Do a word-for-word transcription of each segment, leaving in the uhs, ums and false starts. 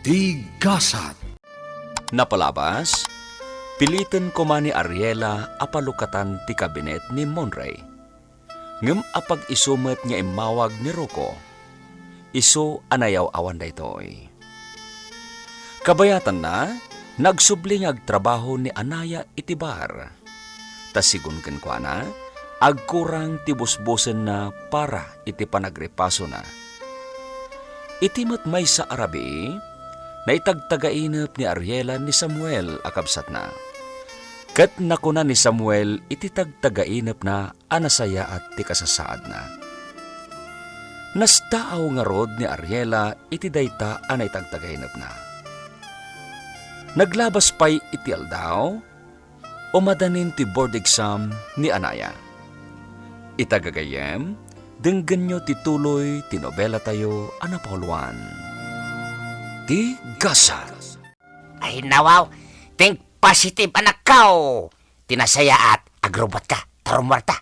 Ti gasat. Napalabas, piliten koma ni Ariela a palukatan ti kabinet ni Monray. Ngem apag-isu met nga immawag ni Rocco. Isu a nayaw-awan daytoy. Kabayatanna, nagsubli nga agtrabaho ni Anaya iti bar. Ta sigun kenkuana, agkurang ti busbusenna para iti panagripasona. Iti met maysa a rabii, naitagtagainep ni Ariela ni Samuel a kabsatna. Ket nakuna ni Samuel iti tagtagainepna a nasayaat ti kasasaadna. Nastaaw ngarud ni Ariela iti dayta a naitagtagainepna. Naglabas pay iti aldaw, umadanin ti board exam ni Anaya. Ita gagayyem, denggenyo ti tuloy ti nobelatayo a napauluan, Ti Gasat. Ay, nawaw! Think positive, anakko! Ti nasayaat, agrubbuatka, ta rummuarta.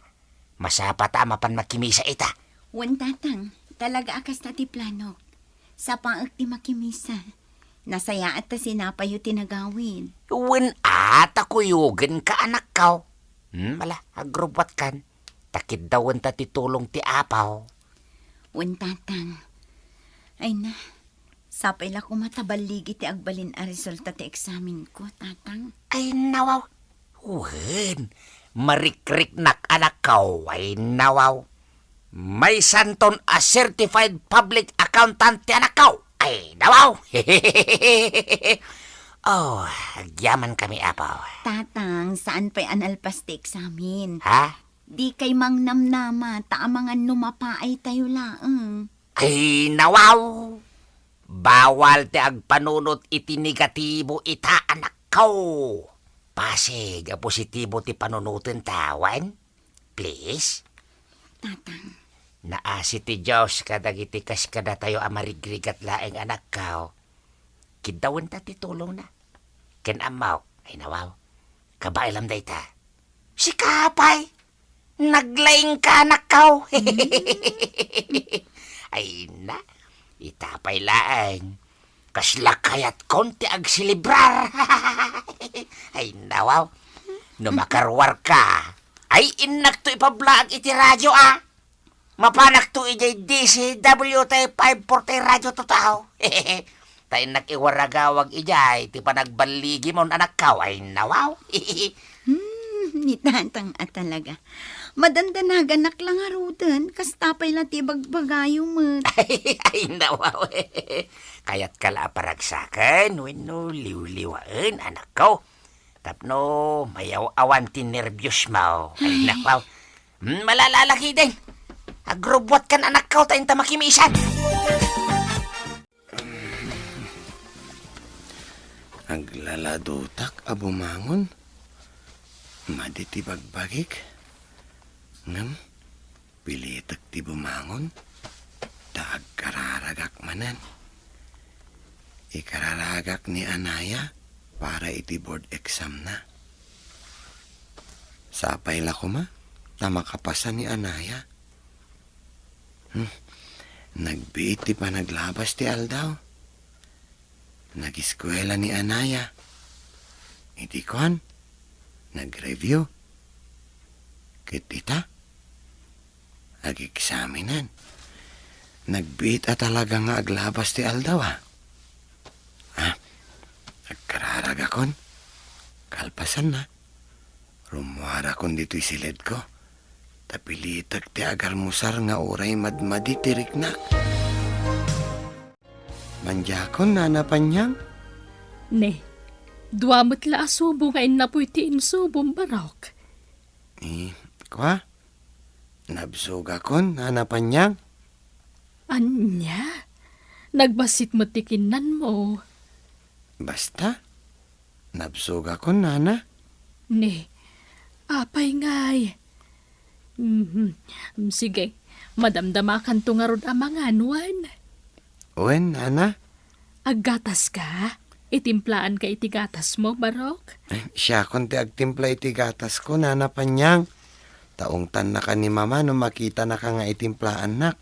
Masapata a mapan makimisa ita. Wen, Tatang, talaga a kasta ti planok. Sapaek ti makimisa. Nasayaat ta sinapayo ti nagawid. Wen a, ta kuyogenka, anakko. Hmm, ala, agrubbuatkan. Ta kiddawenta ti tulong ti Apo. Wen, Tatang. Ay na, sapay la koma ta balligi ti agbalin a resulta ti eksamenko, Tatang. Ay, nawaw. Wen, marikriknak, anakko. Ay, nawaw. Maysanton a certified public accountant ti anakko. Ay, nawaw. Oh, agyamankami, Apo. Tatang, saan pay a nalpas ti eksamen? Ha? Dikay mangnamnama, ta amangan no mapaaytayo laeng. Ay, nawaw! Bawal ti agpanunot iti negatibo ita, anakko. Pasig a positibo ti panunoten ta, wen? Please? Tatang. Naasi ti Dios kadagiti kas kadatayo a marigrigat laeng, anakko. Kiddawenta ti tulongna. Ken ammok, ay, nawaw. Kabaelam dayta. Sika pay, naglaingka, anakko. Ay na, ita pay laeng. Kasla kayatkon ti agselebrar. Ay, nawaw. No makaruarka, ay, innakto ipablaag iti radyo, a. Mapanakto idiay D C W T five forty Radio Totoo. Ta innak iwaragawag idiay ti panagballigimon, anakko. Ay, nawaw. Hmm, ni Tatang a talaga. Madandanaganak la ngaruden, kasta pay la ti bagbagayo met. Ay, ay, nawaw. Kayatka la a paragsaken wenno liwliwaen, anakko. Tapno mayaw-awan ti nerbiosmo. Ay, ay, nawaw. Hmm, malala la ketdin. Agrubbuatkan, anakko, ta inta makimisan. Aglaladutak a bumangon. Madi ti bagbagik. Ngem, pilitek ti bumangon, ta agkararagak manen. Ikararagak ni Anaya para iti board exam-na. Sapay la koma ta makapasa ni Anaya. Hmm. Nagbiit ti panaglabas ti aldaw. Nagiskuela ni Anaya. Iti kuan, nag-review. Ket ita, ageksaminen. Nagbiit a talaga nga aglabas ti aldaw, a. Ah, agkararagakon. Kalpasanna, rummuarakon ditoy siledko. Ta pilitek ti agalmusar nga uray madmadi ti rikna. Mandiakon, Nana Panyang? Ne, dua met la a subo nga innapoy ti insubom, Barok. Eh, kua? Nabsogakon, Nana Panyang? Ania? Nagbassit met ti kinnanmo. Basta, nabsogakon, Nana. Ne, apay ngay? Mhm. Sige, madamdamakanto ngarud a mangan, wen? Wen, Nana. Aggatas ka? Itimplaanka iti gatasmo, Barok? Eh, siakon ti agtimpla iti gatasko, Nana Panyang. Ta ungtannaka ni Mama no makitanaka nga itimplaannak.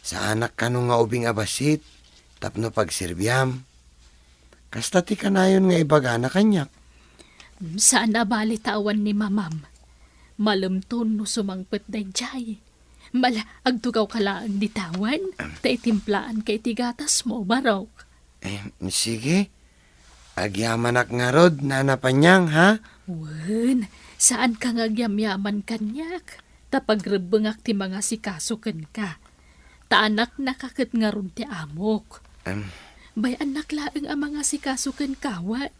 Saanak kano nga ubing a bassit, tapno pagserbiam. Kasta ti kanayon nga ibagana kaniak. Mm, saan a bali ta awan ni mamam. Malemton no sumangpet daydiay. Mala, agtugawka laeng ditawan, ta itimplaanka iti gatasmo, barok. Eh, sige. Agyamanak ngarud, Nana Panyang, ha? Wen, saanka nga agyamyaman kaniak, ta pagrebbengak ti mangasikaso kenka. Ta anaknaka ket ngarud ti amok. Em. Bay-annak laeng a mangasikaso kenka, wen.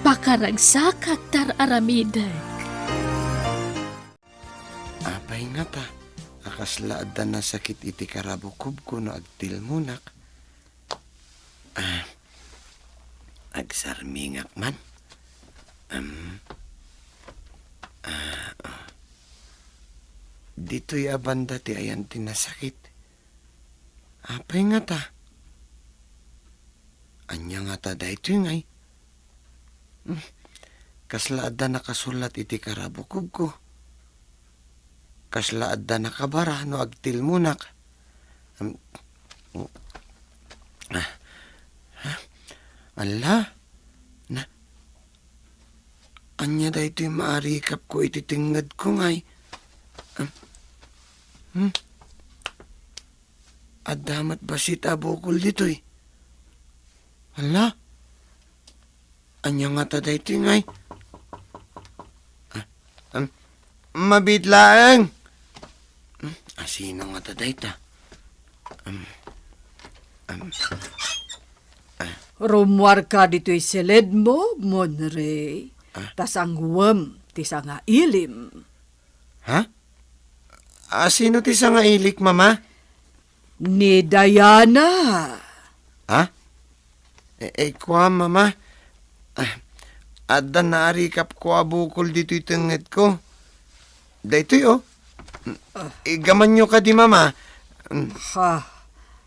Pakaragsakak, tar-aramidek. Apay ngata a kasla adda nasakit iti karabukobko no agtilmonak? Ah, agsarmingak man. Em, ah, ah. Ditoy a banda ti ayan ti nasakit. Apay ngata? Ania ngata daytoy ngay? Hmm. Kasla adda nakasullat iti karabukobko. Kasla adda nakabara no agtilmonak. Hmm. Ah. Ha? Ala? Na, ania daytoy maarikapko iti tengngedko ngay? Hmm? Hmm? Adda met bassit a bukol ditoy. Hala? Ania ngata daytoy ngay? Ah, um, mabiit laeng. Hmm, asino ngata dayta? Um, um, ah. Rummuarka ditoy siledmo, Monrey. Ah? Ta sanguem ti sangailim. Ha? Asino ti sangailik, Mama? Ni Diana. Ha? E, e, kua, Mama. Ah, adda naarikapko a bukol ditoy tengngedko. Daytoy, oh. Igamanyo kadi, Mama. Mm. Ha,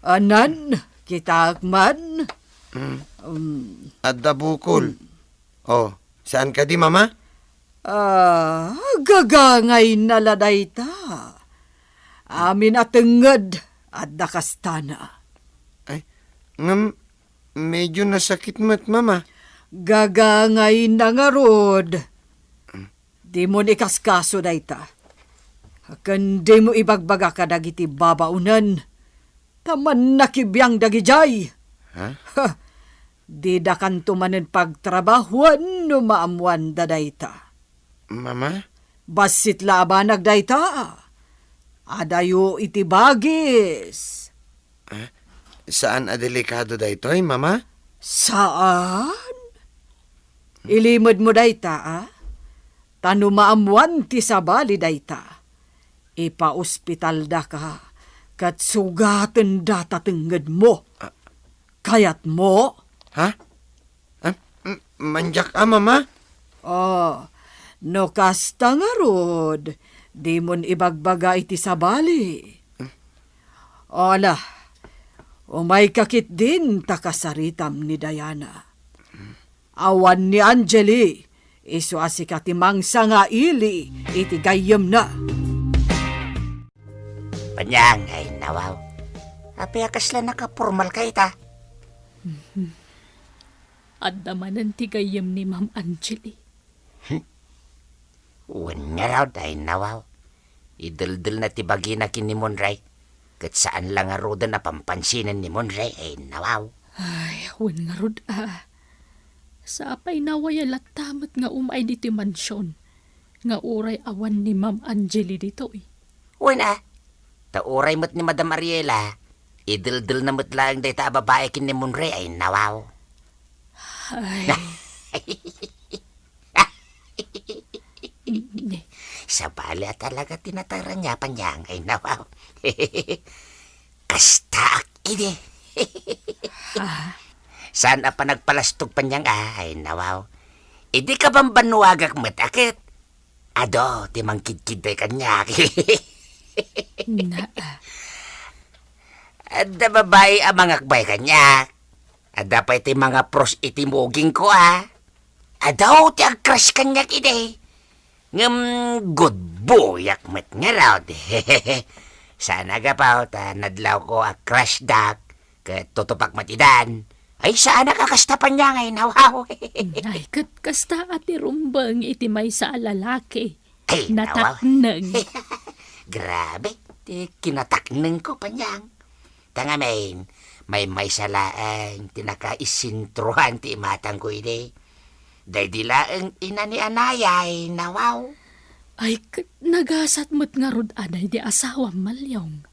anan, kitaak man. Mm. Um. Adda bukol. Mm. Oh, saan kadi, Mama? Ah, gagangayna la dayta. Amin a tengnged, adda kastana. Ay, ngem, medyo nasakit met, Mama. Gagangayna ngarud. Dimon ikaskaso dayta. Ken dimo ibagbaga kadagiti babaonen. Ta mannakibiang dagidiay. Ha? Ha, didakanto manen pagtrabahoen no maammoanda dayta. Mama? Bassit la a banag dayta. Adayo iti bagis. Ah, saan a delikado daytoy, Mama? Saan? Ilimedmo dayta, a? Ta no maammoan ti sabali dayta, ipaospitaldaka ket sugatenda ta tengngedmo. Ah. Kayatmo? Ha? Ah, m-, mandiak a, Mama? Oh, no kasta ngarud, dimon ibagbaga iti sabali. Hmm. Ala, umayka ketdin ta kasaritam ni Diana. Awan ni Angeli, isu a sika ti mangsangaili iti gayyemna. Panyang, ay nawaw. Apay a kasla nakapormalka ita? Mhm. Adda manen ti gayyem ni Ma'am Angeli. Hmm? Wen ngarud, ay nawaw. Ideldelna ti bagina ken ni Monrey. Ket saan la ngaruden a pampansinen ni Monrey, ay nawaw. Ay, wen ngarud a. Sapay nawa ya latta met nga umay ditoy mansion, nga uray awan ni Ma'am Angeli ditoy. Wen a, ta uray met ni Madam Ariela, ideldelna met laeng dayta a babai ken ni Monrey, ay nawaw. Ay. Sabali a talaga ti natarang ya, Panyang, ay nawaw. Kastaak idi. Ah. Saan a panagpalastog, Panyang, a, ay nawaw. Idi kabambannuagak met a ket adu ti mangkidkidday kaniak. Na. Adda babai a mangakbay kaniak. Adda pay ti mangapros iti mugingko, a. Adu ti agcrush kaniak idi. Ngem good boyak met ngarud. Saan a gapu ta nadlawko a crush dak. Ket tutupak met idan. Ay, saanak a kasta, Panyang, ay nawaw. Ay, ket kasta a ti rumbeng iti maysa a lalaki. Ay, nawaw. Natakneng. Grabe, ti kinataknengko, Panyang. Ta ngamin, maymaysa laeng ti nakaisentruan ti imatangko idi. Daydi laeng ina ni anayay, nawaw. Ay, ket nagasat met ngarud a daydi asawam, Malyong.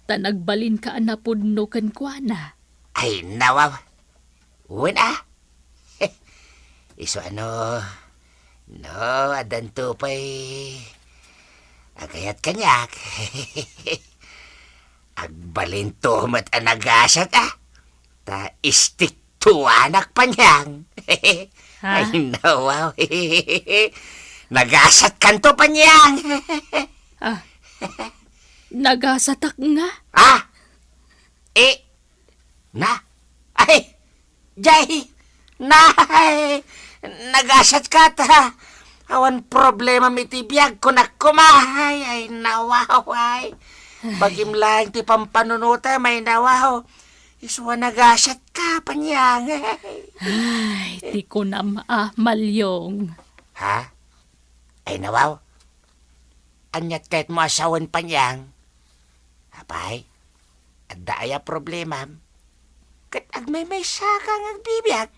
Ta nagbalinka a napudno kenkuana. Ay, nawaw. Wen a. Isu a no, no, addanto pay agayat kaniak. Agbalinto met a nagasat a. Ta istiktuanak, Panyang. Ha? Ay, nawaw. Nagasatkanto, Panyang. Ah, nagasatak nga? Ah? Eh, na? Ay, jay, na, ay, nagasatka ta. Awan problemam iti biag, kunak koma. Ay, ay, nawaw, ay. Bagim laeng ti pampanunotam, ay, nawaw. Isu a nagasatka, Panyang. Ay, ti kunam a, Malyong. Ha? Ay, nawaw. Aniat kayatmo a sawen, Panyang? Apay, adda aya problemam? Ket agmaymaysaka nga agbibiag.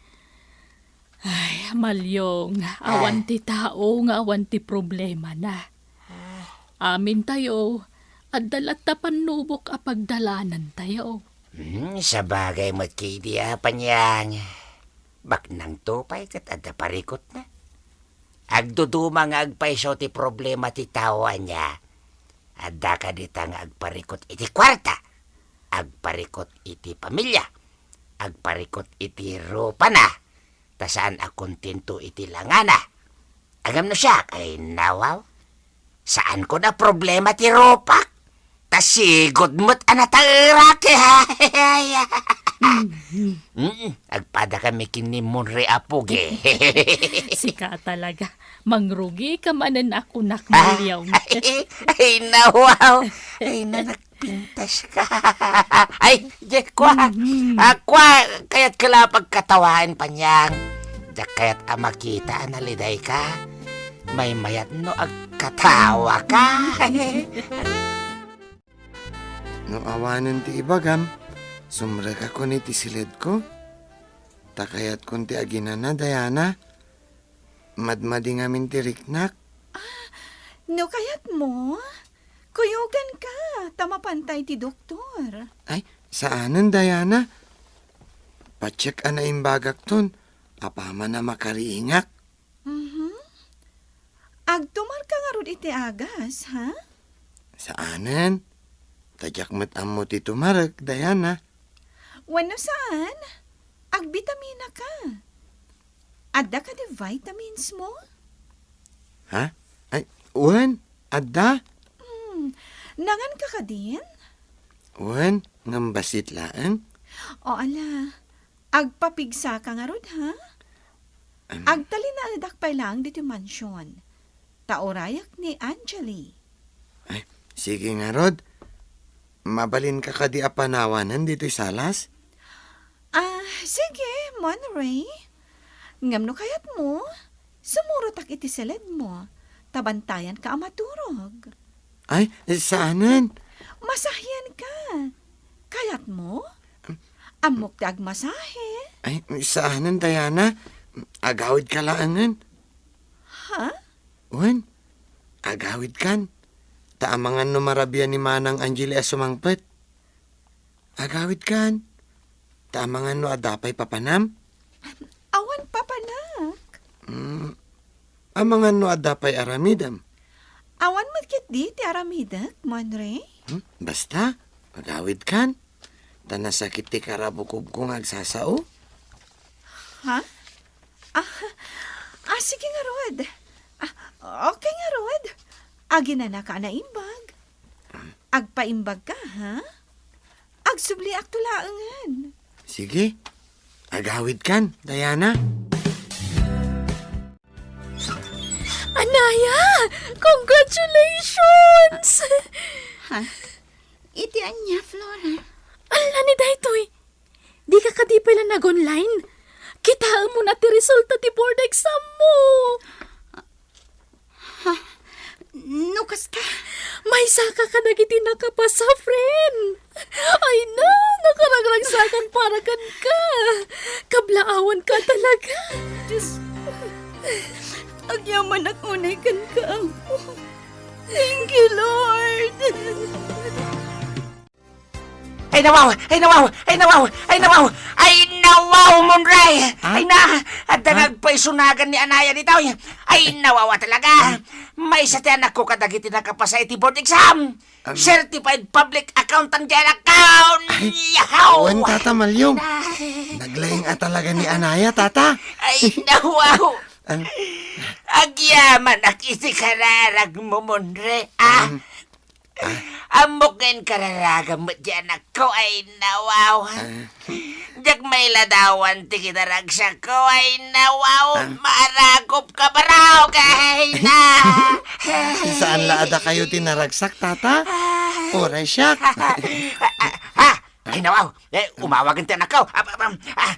Ay, Malyong, awan Ah. ti tao nga awan ti problemana. Ah. Amintayo, adda latta pannubok a pagdalanantayo. Hmm, sabagay met kadi a, Panyang. Baknangto pay ket adda parikutna. Agduduma nga agpayso ti problema ti tao, ania? Adda kadi ta nga agparikut iti kuarta, agparikut iti pamilia, agparikut iti rupana, ta saan a kontento iti langana. Ngem no siak, ay nawaw. Saanko a problema ti rupak. Ta sigud met a nataerak, ha? Mm, agpada kami ken ni Monre a pugi. Sika talaga. Mangrugika manen a kunak, Ah, Malyong. Ay, nawaw. Ay, nanagpintas ka. Ay, Jekwa. Mm. Akwa, kayat ka la pagkatawaen, Panyang. Diak kayat a makita a naliday ka. Maymayat no agkatawa ka. No awanen ti ibagam, sumrekakon iti siledko. Ta kayatkon ti aginana, Diana. Madmadi ngamin ti riknak. Ah, no kayatmo, kuyoganka ta mapantay ti doktor. Ay, saanen, Diana. Patiek a naimbagakton, apaman a makariingak. Mhm. Agtumarka ngarud iti agas, ha? Saanen. Ta diak met ammo ti tumarek, Diana. Wenno saan, agbitaminaka. Adda kadi vitamins mo? Ha? Ay, wen, adda. Hmm, nanganka kadin? Wen, ngem bassit laeng. O, ala, agpapigsaka ngarud, ha? Em. Agtalinaedak pay laeng ditoy mansion. Ta urayak ni Angeli. Ay, sige ngarud. Mabalinka kadi a panawanen ditoy salas? Ah, sige, Monray. Ngem no kayatmo, sumurotak iti siledmo, ta bantayanka a maturog. Ay, saanen. Masahianka. Kayatmo? Ammok ti agmasahe. Ay, saanen, Diana. Agawidka laengen. Ha? Wen, agawidkan. Ta amangan no marabian ni Manang Angeli a sumangpet. Agawidkan. Ta amangan no adda pay papanam. Awan papanak. Mm, amangan no adda pay aramidem. Awan met ketdi ti aramidek, Monre. Hmm? Basta, agawidkan. Ta nasakit ti karabukobko nga agsasao. Ha? Ah, ah, sige ngarud. Ah, okay ngarud. Aginanaka a naimbag. Agpaimbagka, ha? Agsubliakto laengen. Sige. Agawidkan, Diana. Anaya! Congratulations! Ha? Iti ania, Flora? Ala ni daytoy. Nag-online? Kitaem man ti resulta ti board exam mo. Ha? No kasta? Maysaka kadagiti nakapasa, friend. Ay na, nakaragsakan para kenka. Kablaawanka talaga. Diyos ko. Agyamanak unay kenka, Apo. Thank you, Lord. Ay, nawaw! Ay, nawaw! Ay, nawaw! Ay, nawaw! Ay, nawaw, Monray! Ha? Ay, na! Adda Ha? nagpaisunagan ni Anaya ditoy. Ay, nawaw talaga! Maysa ti anakko kadagiti nakapasa iti board exam. Um, Certified public accountant di anakko! Ay, Yahaw! wen, Tata Malyong. Ay, na! Naglaing a talaga ni Anaya, Tata. Ay, nawaw! Ah. Agyamanak iti kararag mo, Monray, ah! Um, Ammok nga inkararagam met di anakko, ay nawaw. Ah. Diak mailadawan ti kinaragsakko, ay nawaw. Ah. Marakop ka, baraw, kay na. Saan la a dakayo ti naragsak, Tata? Ay. Uray siak. Ha? Ay, nawaw. Eh, umawagen ti anakko. Ah, ah, ah, ah.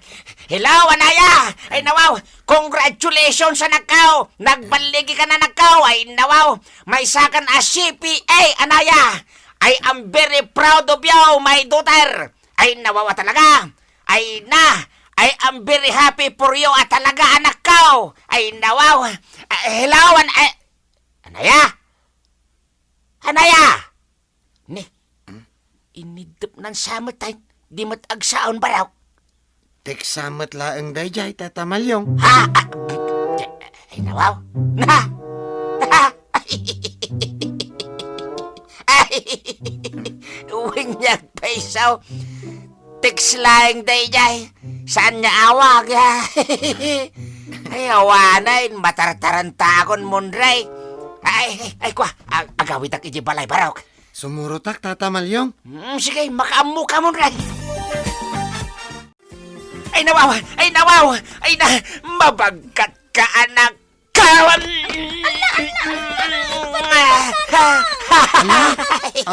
Hello, Anaya! Ay, nawaw! Congratulations, anakko! Nagballigika na, anakko! Ay, nawaw! Maysakan a C P A, Anaya! I am very proud of you, my daughter! Ay, nawaw talaga! Ay, na! I am very happy for you a talaga, anakko! Ay, nawaw! Ah, hello, An-, ay, Anaya? Anaya! Ni, Hmm? Iniddep nan samet tayo, di met agsao, baraw. Teksa met laeng daydiay, Tata Malyong. Ha? Ah, ay, nawaw. Ha? Ha? Ay, winyag payso. Text laeng daydiay. Saan nga awag, ha? Ay, awanen, matartarantaakon, Monray. Ay, ay, ay, kwa, ag-, agawidak iti balay, barok. Sumurotak, Tata Malyong. Mm, sige, makaammo ka, Monray. Ay, nawaw! Ay, nawaw! Ay, na, mabagkat ka, anak! Kawan! Ala, ala, ala, ala, ala, ala. Ala,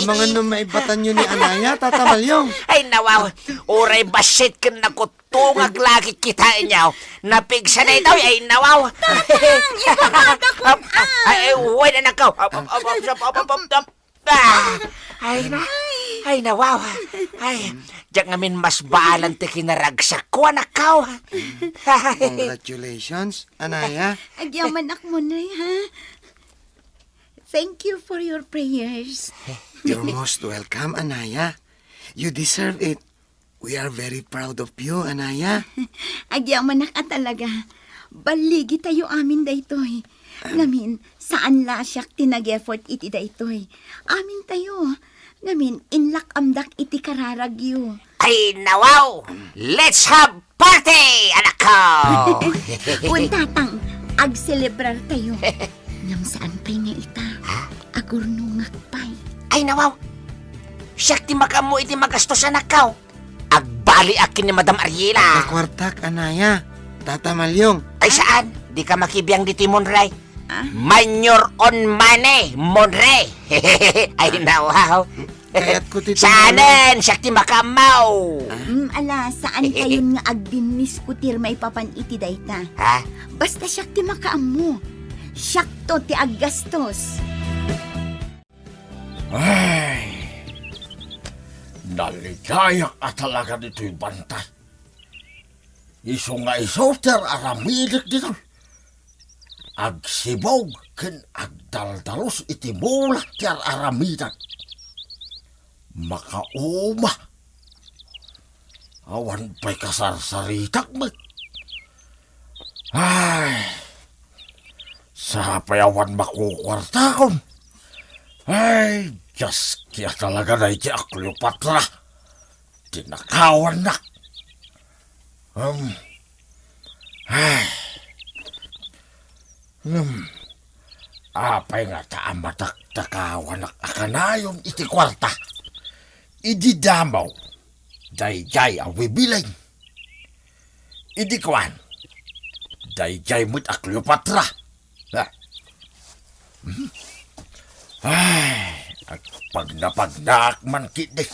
amangan no maibatanyo ni Anaya, Tata Malyong. Ay, nawaw! Uray bassit ken nakutungag lagi kita inyaw. Napigsa na itaw, ay, nawaw! Tatang, ibabada ko, Ap-, ap-, ah. Ay, ay, uway na nakaw. Ap-, ap-, ap-, ap-, ap-, ap-, ap-, ap-, Ah! Ay, na. Ay, nawaw. Ay, diak ngamin mas baalan ti kinaragsakko, anakko. Congratulations, Anaya. Agyamanak, Monray, ha? Thank you for your prayers. You're most welcome, Anaya. You deserve it. We are very proud of you, Anaya. Agyamanak a talaga. Balligitayo amin daytoy. Ngamin, saan la siak ti nag-effort iti daytoy. Amintayo. Ngamin, inlak-amdak iti kararagyo. Ay, nawaw! Let's have party, anakko! Wen, tatang, agselebrartayo. Ngem saan pay nga ita? Ha? Agurnongak pay. Ay, nawaw! Siak ti makaammo iti magastos, anakko. Agbaliak ken ni Madam Ariela. Agkuartak, Anaya. Tata Malyong. Ay, saan? Dika makibiang ditoy, Monray. Ah? Mind your own money, Monray. Ay, nawaw. Kayatko ti Saanen, siak ti makaammo. Mm, ala, saan kayon nga agdinniskutir maipapan iti dayta? Ha? Basta siak ti makaammo. Siakto ti aggastos. Ay, nalidayak a talaga ditoy bantay. Isu nga isu ti ar-aramidek ditoy. Agsibog ken agdaldalus iti mula ti ar-aramidek. Makauma. Awan pay kasarsaritak met. Ay, sapay awan makukuartakon. Ay, Dios, kaya talaga na iti a Cleopatra. Tinakawannak. Um, ay. Um, apay nga ta a mataktakawanak a kanayon iti kuarta? Idi damo, daydiay a Wibilin. Idi kuan, daydiay met a Cleopatra. Ah. Hmm? Ay, agpagnapagnaak man ketdi.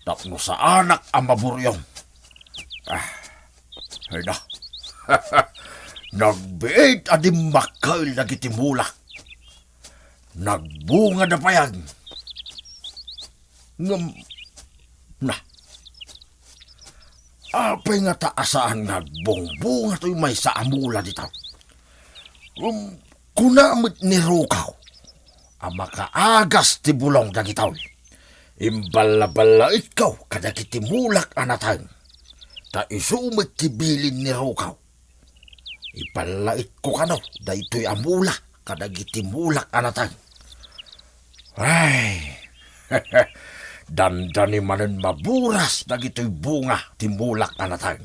Tapno saanak a maburyong. Ah, Ay na, nagbiit a dimmakkel dagiti mulak. Nagbungada pay. Ngem, na, apay ngata a saan nga agbungbunga toy maysa a mula dita? Ngem, kuna met ni Rukaw a makaagas ti bulong dagitoy. Imballaballaetko kadagiti mulak a nateng, ta isu met ti bilin ni Rukaw. Ipallaetko kano daytoy a mula kadagiti mulak a nateng. Ay, dandani manen maburas dagitoy bunga ti mulak a nateng.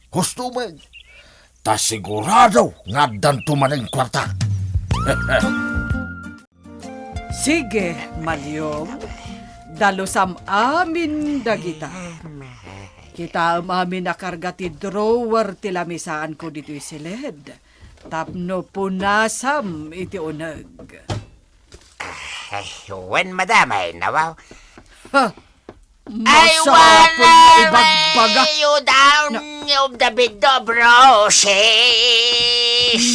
Husto met, ta sigurado nga addanto manen kuarta. Sige, Malyong, dalusam amin dagita. Kitaem amin a karga ti drawer ti lamisaanko ditoy siled tapno punasam iti uneg. Ay, wen, madam, ay, nawaw. Ha? Ay, masapul nga ibagbaga. You down of the bed of roses.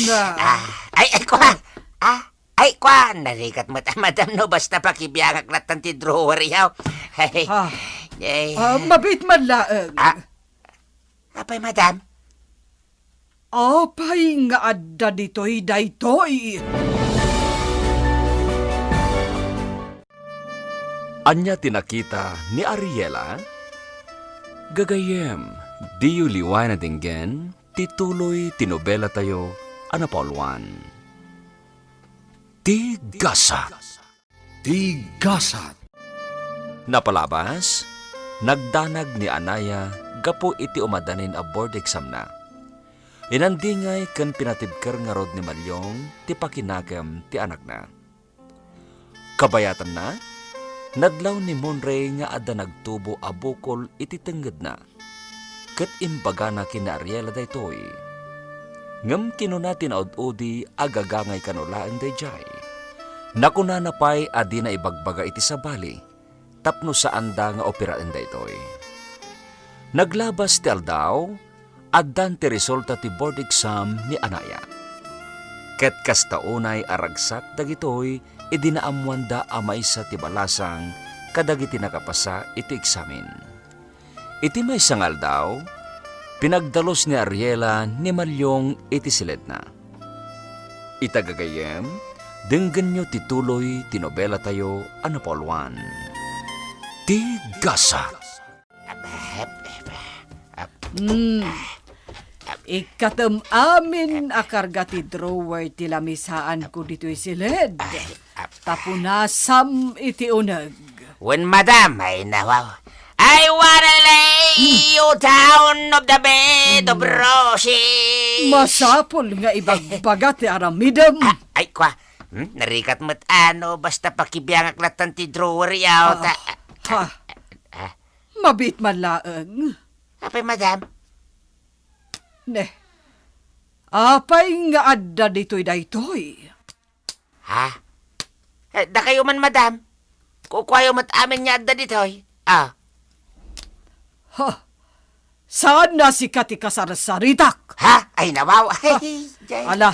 Na. Ah, ay, ay, kwa. Ah, ay, kwa. Narigat mo ta, madam, no? Basta pakibiangak latan ti drawer, yaw. Ay, ah, ay. Ah, mabit man laeng. Ah, apay, madam? Apay nga adda ditoy daytoy? Ania ti nakita ni Ariela? Gagayyem, diyo liwayan a denggen ti tuloy ti nobelatayo a napauluan, Ti Gasat. Ti Gasat. Napalabas, nagdanag ni Anaya gapu iti umadanin a board examna. Inandingay ken pinatibker ngarud ni Malyong ti pakinakem ti anakna. Kabayatanna, nadlaw ni Monray nga adda nagtubo a bukol iti tengngedna. Ket imbagana ken ni Ariela daytoy. Ngem kinuna ti naud-udi a gagangay kano laeng daydiay. Nakunana pay a dina ibagbaga iti sabali tapno saanda nga operaen daytoy. Naglabas ti aldaw, addan ti resulta ti board exam ni Anaya. Ket kasta unay a ragsak dagitoy idi naammoanda a maysa ti balasang kadagiti nakapasa iti eksamen. Iti maysa nga aldaw, pinagdalus ni Ariela ni Malyong iti siledna. Ita gagayyem, denggenyo ti tuloy ti nobelatayo a napauluan, Ti Gasat. Mm. Ikkatem amin a karga ti drawer ti lamisaanko ditoy siled. Ay, ap- Ta punasam iti uneg. Wen, madam, ay nawaw. I wanna lay you down of the bed of roses. Masapul nga ibagbaga ti aramidem. Ah, ay, kwa. Hmm? Narigat met ano, basta pakibiangak latan ti drawer yaw. Ah, ta- ha. Ah. Mabit man laeng. Apay, madam? Ne. Apay nga adda ditoy daytoy? Ha? Eh, dakayo man, madam. Kukuayo met amin nga adda ditoy. Ah. Ha? Saan na sika ti kasarsaritak? Ha? Ay, nawaw. Ay, jay. Ala,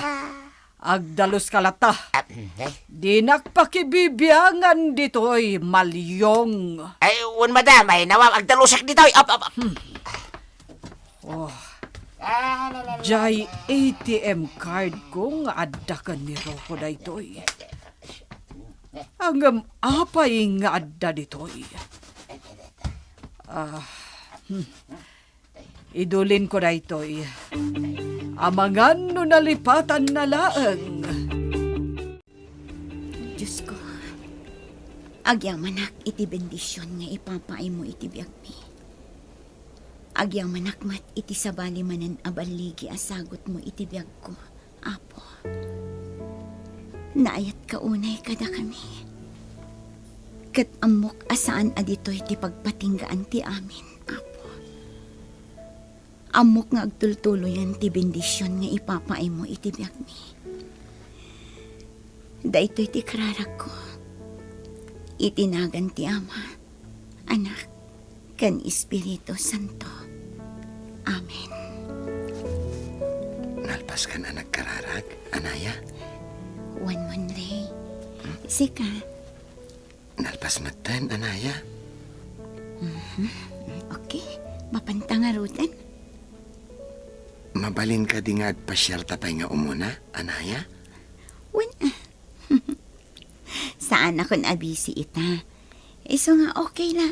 agdaluska latta. Ah, mm, eh. Dinak pakibibiangan ditoy, Malyong. Ay, wen, madam. Ay, nawaw. Agdalusak ditoy. Ap, ap, ap. Hmm. Oh. Jay A T M card ko nga adda ken ni Rocco daytoy. Ngem apay nga adda ditoy? Ah, hmm. Idulin ko daytoy. Amangan no nalipatan na laeng. Diosko, agyamanak iti bendision nga ipapaaymo iti biagmi. Agyamanak met iti sabali manen a balligi a sagutmo iti biagko, Apo. Naayatka unay kadakami. Ket ammok a saan a ditoy ti pagpatinggaan ti amin, Apo. Ammok nga agtultuloyan ti bendision nga ipapaaymo iti biagmi. Daytoy ti kararagko. Iti nagan ti Ama, Anak, ken Espiritu Santo. Amen. Kan a nagkararag, anaya? Wen, Monre. Sika? Nalpas metten, anaya? Mhm. Okay. Mapanta ngaruden. Mabalin kadi nga agpasiarta pay nga umuna, anaya? Wen, saanakon a busy ita. Isu nga okay la.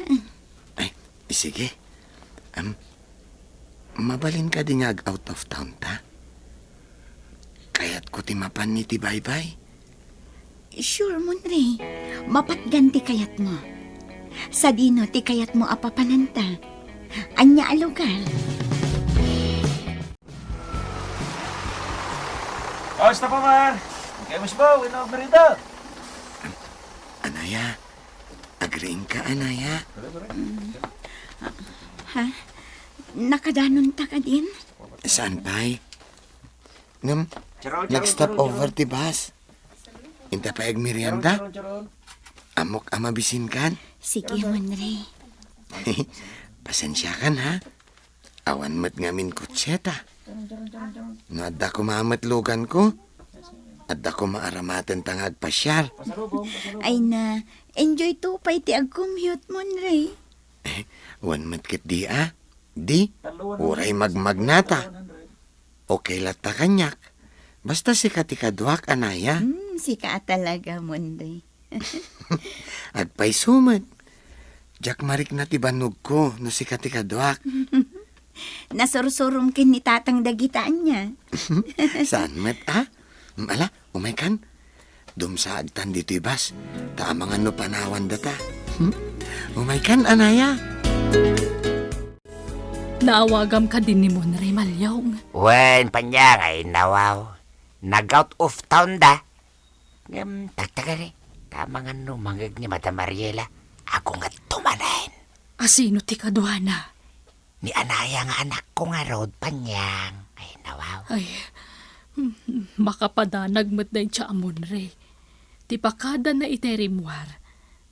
Ay, sige. Am, mabalin kadi nga ag-out of town ta? Kayatko ti mapan iti baybay. Sure, Monre. Mapatgan ti kayatmo. Sadino ti kayatmo a papananta? Ania a lugar? Kumusta pa man? Kamus ba? Wenno agmerienda? Anaya, agriingka, anaya? Ha? Nakadanonta kadin? Saan pay? Ngem, nag-stop over ti bus. Inta pay agmerienda? Ammok a mabisinkan? Sige, Monre. Pasensiakan, ha? Awan met ngamin kotseta. No adda koma met luganko, adda koma aramaten ta nga agpasiar. Ay na, enjoy to pay ti agcommute, Monre. Wen met ketdi a. Di, uray magmagnata. Okay latta kaniak. Basta sika ti kaduak, anaya. Hmm, sika a talaga, Monre. Agpayso met. Diak marikna ti bannogko no sika ti kaduak. Nasursurom ken ni Tatang dagita ania. Saan met, a? Ala, umaykan. Dumsaagtan ditoy bus, ta amangan no panawandata. Hmm? Umaykan, anaya. Naawagam kadi ni Monre, Malyong? Wen, Panyang, ay nawaw. Nag-out of town da. Ngem, tagtagari, ta amangan no mangeg ni Madam Ariela, agungetto manen. A sino ti kaduana? Ni anaya nga anakko ngarud, Panyang. Ay, nawaw. Ay, hmm, makapadanag met dayta a Monre. Ti pakadana iti rimmuar,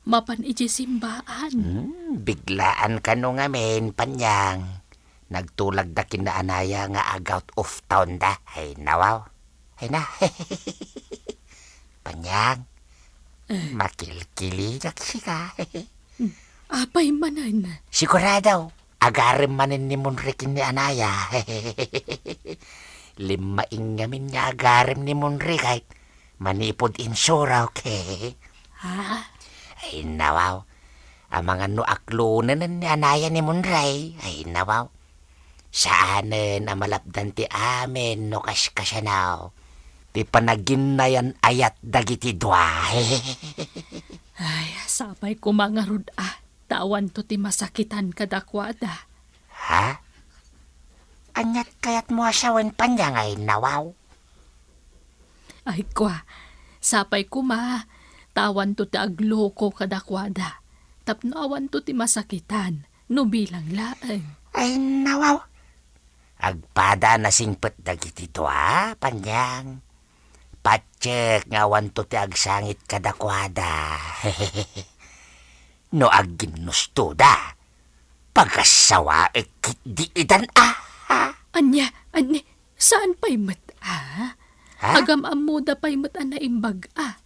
mapan iti simbaan. Hmm, biglaan kano ngamin, Panyang. Nagtulagda ken ni anaya nga ag-out of town da. Ay, nawaw. Ay na. Panyang, eh, makilkilinak sika. Hmm, apay manen? Sigurado, agarem manen ni Monre ken ni anaya. Limmaing ngamin nga agarem ni Monre ket manipud insura, okay? Ha? Ay, nawaw. Amangan no aklonenen ni anaya ni Monre. Ay, nawaw. Saanen a malapdan ti amin no kaskasano ti panaginnayan-ayat dagiti dua. Ay, sapay koma ngarud a, ta awanto ti masakitan kadakuada. Ha? Aniat kayatmo a sawen, Panyang, ay nawaw? Ay, kua, sapay koma, ta awanto ti agloko kadakuada, tapno awanto ti masakitan, no bilang laeng. Ay, nawaw. Agpada a nasingpet dagiti dua, Panyang. Patiek nga awanto ti agsangit kadakuada. No agginnustoda, pagassawaek ketdi itan a. Ania, ania, saan pay met a? Ha? Agam-ammoda pay met a naimbag a.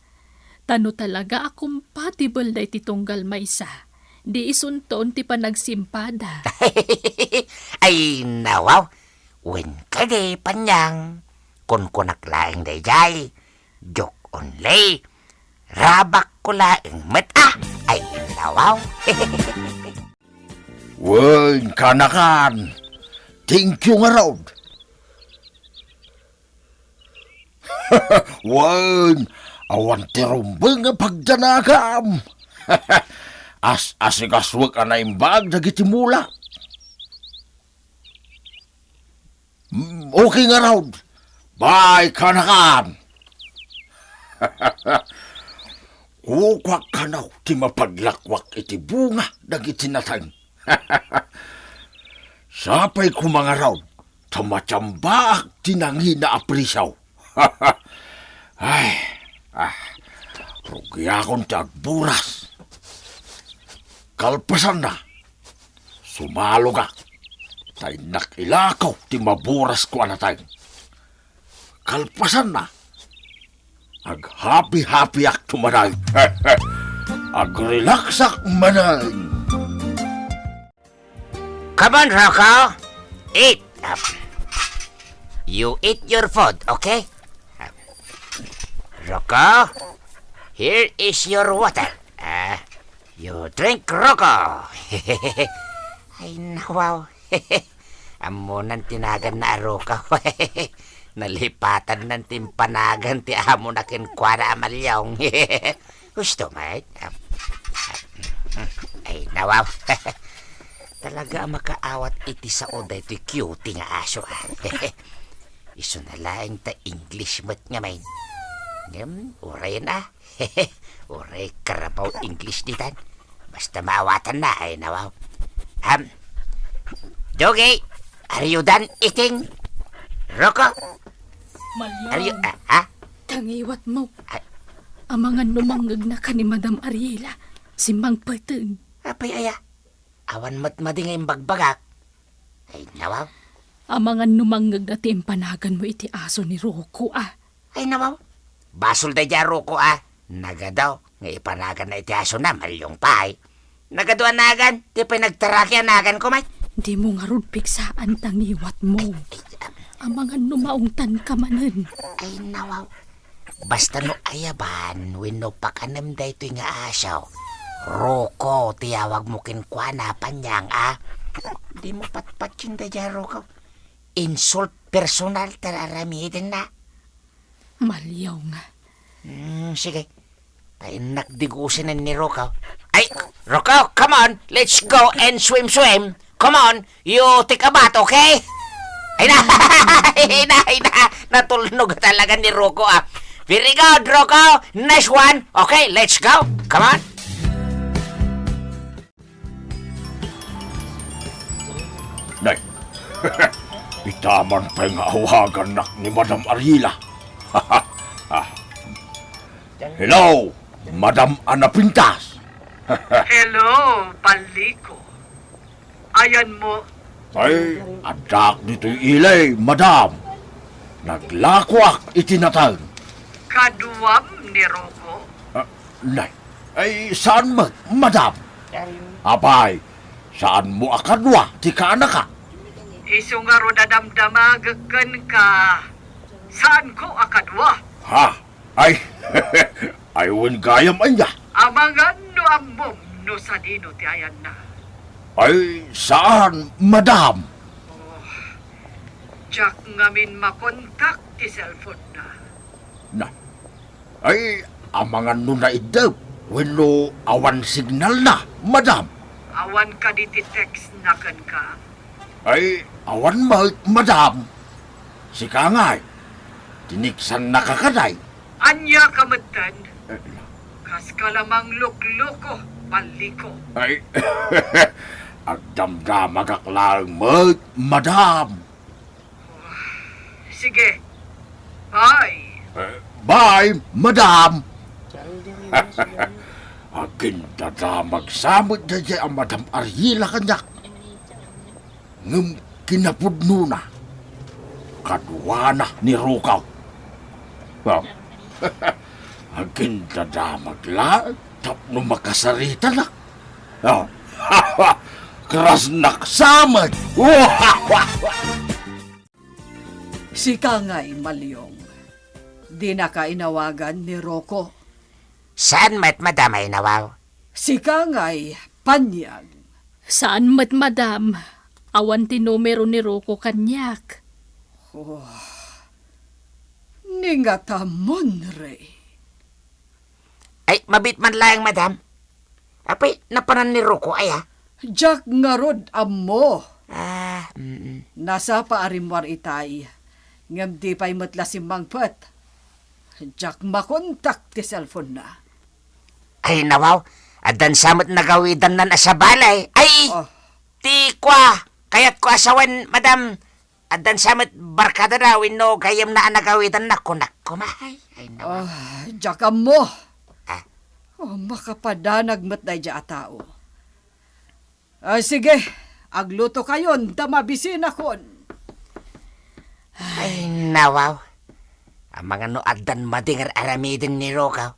Ta no talaga a compatible daytoy tunggal maysa, di isunton ti panagsimpada. Ay, nawaw. Wen kadi, Panyang, kunkunak laeng daydiay. Joke only. Rabakko laeng met a. Ay, nawaw. Wen, kanakan. Thank you ngarud. Wen, awan ti rumbeng a pagdanagam. As-asikasuek a naimbag dagiti mula. Mm, okay ngarud. Bye, kanakan. Kukuak kano ti mapaglakuak iti bunga dagiti nateng. Sapay koma ngarud, ta matiambaak ti nangina a prisaw. Ay, ah, rugiakon ti agburas. Kalpasanna, sumalogak, ta innak ilako ti maburas ko a nateng. kalpasanna, aghapi-hapiak to manen. Agrelaxak manen. Come on, Rocco. Eat. You eat your food, okay? Rocco, here is your water. Ah, you drink, Rocco. Ay, nawaw. Ammonan ti naganna a Rocco. Nalipatannan ti impanagan ti amona kenkuana a Malyong. Husto met. Ay, nawaw. Talaga a makaawat iti sao daytoy cutie nga aso, ah. Isuna laeng ta English met ngamin. Ngem, uray na. Uray karabaw English ditan. Basta maawatanna, ay, nawaw. Ham. Doggy, are you done eating? Rocco? Are you, Malyong. Ah, ha? Tangiwatmo. Ay. Amangan no mangngegnaka ni Madam Ariela, simmangpeten. Apay aya? Awan met madi nga imbagbagak. Ay, nawaw. Amangan no mangngegna ti impanaganmo iti aso ni Rocco, ah. Ay, nawaw. Basol daydiay a Rocco, ah. Nagadu nga ipanaganna iti asona, Malyong pay. Nagadu a nagan, ti pay nagtaraki a naganko met. Dimo ngarud pigsaan ta ngiwatmo. Amangan no maungtanka manen. Ay, nawaw. Basta no ayaban wenno pakanem daytoy nga aso, Rocco ti awagmo kenkuana, Panyang, a. Dimo patpatien daydiay a Rocco. Insult personal ti aramidenna. Malyong. Hmm, sige. Ta innak digusen ni Rocco. Ay, Rocco, come on. Let's go and swim, swim. Come on, you take a bath, okay? Ay na, ay na, ay na. Natulnog talaga ni Rocco, ah. Very good, Rocco. Nice one. Okay, let's go. Come on. Nay, ita man pay nga awagannak ni Madam Ariela. Ah. Hello, Madam Ana Pintas. Hello, Baliko. Ayanmo? Ay, addaak ditoy ili, Madam. Naglakoak iti nateng. Kaduam ni Rocco? Ah, nay, ay, saan met, Madam? Apay, saanmo a kadua ti kaanaka? Isu ngarud a damdamagek kenka, saanko a kadua. Ha? Ay, ay, wen gayam ania? Amangan no ammom no sadino ti ayanna. Ay, saan, Madam? Oh, diak ngamin makontak ti cellphone-na. Na, ay, amangan no naiddep wenno awan signal-na, Madam? Awan kadi ti text-na kenka? Ay, awan met, Madam. Sika ngay, tiniksannaka kadi? Ania ka metten? Eh, kaska la manglukloko, Baliko. Ay, agdamdamagak laeng met, Madam. Oh, sige. Bye. Eh, bye, Madam. Agindadamag sa met daydiay a Madam Ariela kaniak. Ngem kinapudnona, kaduana ni Rocco. Oh. Agindadamag laeng tapno makasaritanak. Oh. Krasnak sa met. Sika ngay, Malyong. Dinaka inawagan ni Rocco? Saan met, Madam, ay nawaw? Sika ngay, Panyang. Saan met, Madam. Awan ti numero ni Rocco kaniak. Oh. Ni ngata, Monre. Ay, mabiit man laeng, Madam. Apay, napanan ni Rocco aya? Diak ngarud ammo. Ah, mm. Nasapa a rimmuar itay, ngem di pay met la simmangpet. Diak makontak ti cellphone-na. Ay, nawaw, addan sa met nagawidannan a sabali. Ay, oh. Ti kua, kayatko a sawen, Madam. Addan sa met barkadada wenno gayyemna a nagawidanna, kunak koma. Ay, ay, nawa. Ah, diak ammo. Ah. Oh, makapadanag met daydiay a tao. Ah, sige, aglutokayon ta mabisinakon. Ay, nawaw. Amangan no addan madi nga ar-aramiden ni Rocco.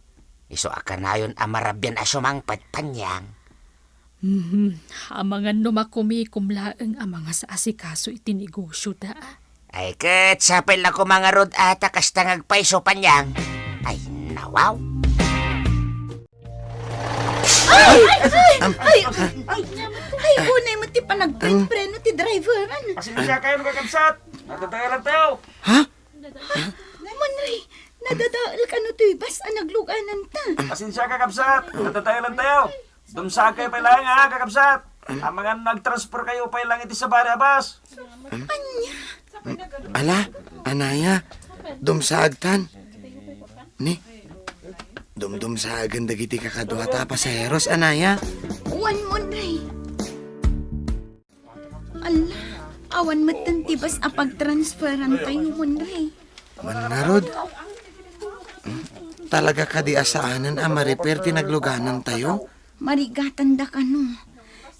Isu a kanayon a marabian a sumangpet, Panyang. Mhm. Amangan no makumikom laeng a mangas-asikaso iti negosyo da. Ay, ket sapay la koma ngarud a ta kasta nga agpayso, Panyang. Ay, nawaw. Ay! Ay! Ay! Ay! Ay! Ay! Unay mo ti panagpren-preno ti driver, ano? Pasensya kayo, kakabsat. Nagdadalan tayo. Ha? Monray, nadadael kano toy bus a nagluganan ta? Pasensya, kakabsat. Nagdadalan tayo. Dumsaag kayo pay laeng, ha, kakabsat. Amangan nagtransfer kayo pay lang iti sabali a bus. Ania? Ala, anaya, dumsaagtan. Ni, dumdumsaagen dagiti kakaduata a pasaheros, anaya. Wen, Monray. Ala, awan metten ti bus a pagtransferan tayo, Monray. Wen ngarud, talaga kadi a saanen a ma-repair ti nagluganan tayo? Marigatan da kano.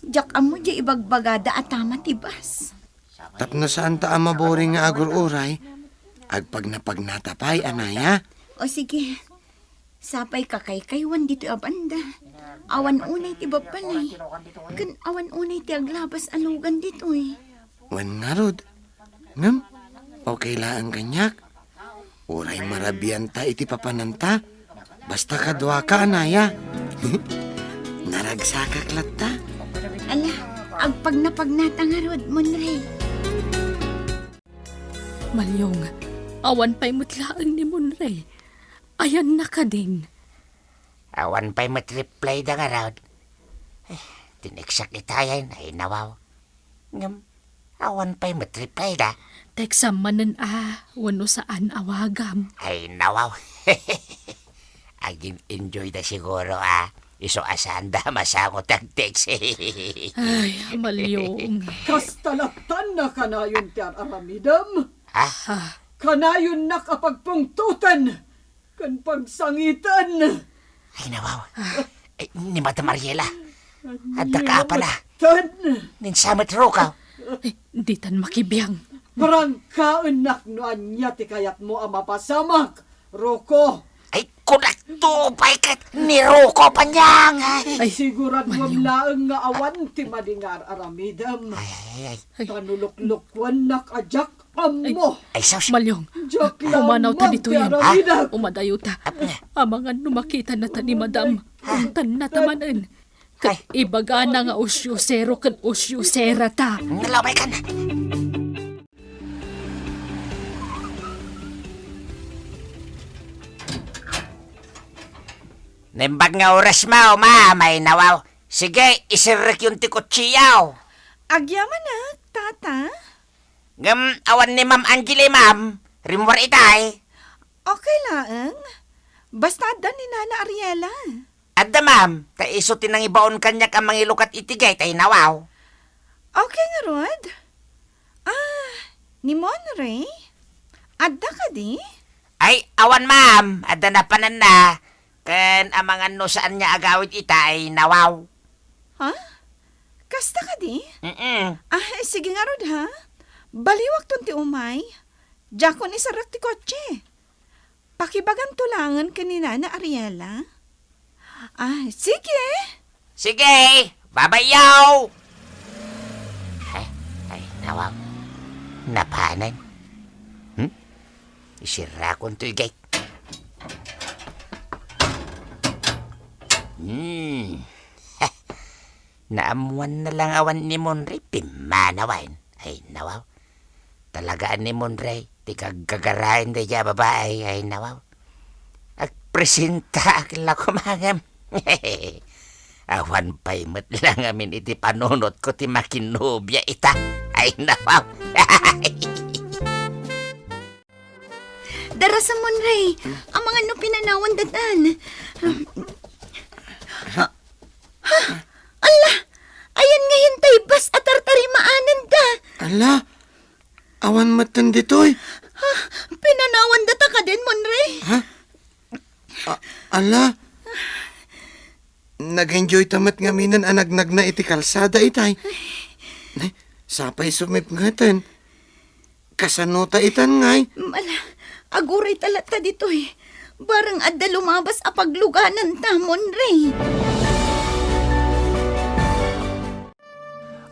Diak ammo diay ibagbagada a tama ti bus. Tapno saan ta a maburing nga agur-uray, agpagnapagnata pay, anaya. O sige, sapay kakaykaywan ditoy a banda. Awan unay ti babbalay, ken awan unay ti aglabas a lugan ditoy. Wen ngarud. Ngem, okay laeng kaniak. Uray marabian ta iti papananta. Basta kaduaka, anaya. Naragsakak latta. Ala, agpagnapagnata ngarud, Monray. Malyong, awan pay met laeng ni Monray. Ayanna kadin? Awan pay met reply da ngarud. Eh, tineksak itayen, ay nawaw. Ngem, awan pay met reply da. Teksam manen a, wenno saan awagam. Ay, nawaw. Agin-enjoy da siguro a. Isu a saan da masango ti agtext. Ay, Malyong. Kasta lattan a kanayon ti ar-aramidem. Ah? Ah. Kanayonnak a pagpungtoten ken pagsangiten. Ay, nawaw. Ay, ni Madam Ariela. Adda ka apala. Nia metten. Ninsamet Rocco. Ay, ditan makibiang. Prangkaennak no ania ti kayatmo a mapasamak, Rocco. Ay, kunakto pay ket ni Rocco, Panyang. Ay. Ay, siguraduem Malyong. Laeng nga awan ti madi nga ar-aramidem. Ay, ay, ay. Ay. Ta no luklukkuennak a diak ammo. Ay, sus. Malyong, diak la pumanaw ta ditoyen. Ha? Umadayo ta. Amangan no makitana ta ni Madam. Tannata manen. Ket ibagana nga usyusero ken usyusera ta. Nalabay ka na. Naimbag nga oras mo, ma'am, ay nawaw. Sige, isirrekyon ti kotsiyo. Agyaman, ah, tata? Ngem awan ni Ma'am Angeli, ma'am. Rimmuar itay. Okay laeng. Basta adda ni Nana Ariela. Adda, ma'am. Ta isu ti nangibaon kaniak a mangilukat iti gate ay nawaw. Okay ngarud. Ah, ni Monray? Adda kadi? Ay, awan, ma'am. Adda napananna. Ken amangan no saan nga agawid ita ay nawaw. Ha? Kasta kadi? Mm-mm. Ah, sige ngarud, ha? Baliwakton ti umay. Diakon isarrek ti kotse. Pakibaganto laengen ken ni Nana Ariela. Ah, sige. Sige, babayaw! Ay, ay, nawaw. Napanen. Hmm? Isirakon toy gate. Hmm. Naammuanna la nga awan ni Monray, pimmanawen. Ay, nawaw. Talaga ni Monray, ti gaggagaraen daydiay a babai, ay, nawaw. Agpresentaak la koma ngem. Awan pay met la ngamin iti panunotko ti makinobia ita. Ay, nawaw. Darasam, Monray. Amangan no pinanawan datan. Ha? Alla! Ayan ngayon tay bas a tartarimaananda. Alla! Awan metten ditoy. Ha? Pinanawan data kadin, Monray? Ha? A-, alla! Nag-enjoy ta met ngaminen a nagnagna iti kalsada itay. Nay, sapay sumipngeten. Kasano ta itan ngay? Ala, Aguray ta latta ditoy. Barang adda lumabas a paglugananta, Monray.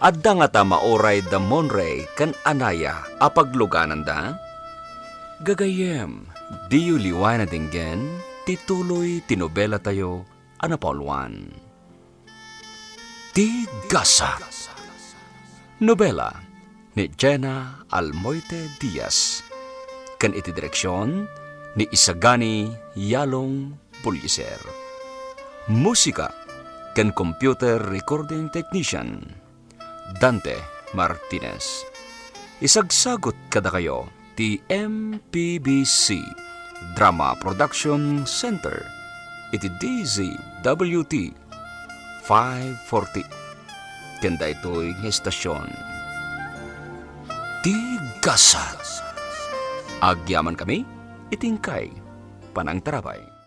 Adda ngata mauray da Monray ken Anaya a paglugananda? Gagayyem, diyo liwayan a denggen ti tuloy ti nobelatayo a napauluan. Ti Gasat. Nobela ni Jenna Almoite Diaz, ken iti direksion ni Isagani Yalong Buliser. Musika ken computer recording technician, Dante Martinez. Isagsagut kadakayo ti M P B C Drama Production Center iti D Z W T five forty. Ken daytoy nga estasion, Ti Gasat. Agyamankami iti inkay panangtarabay.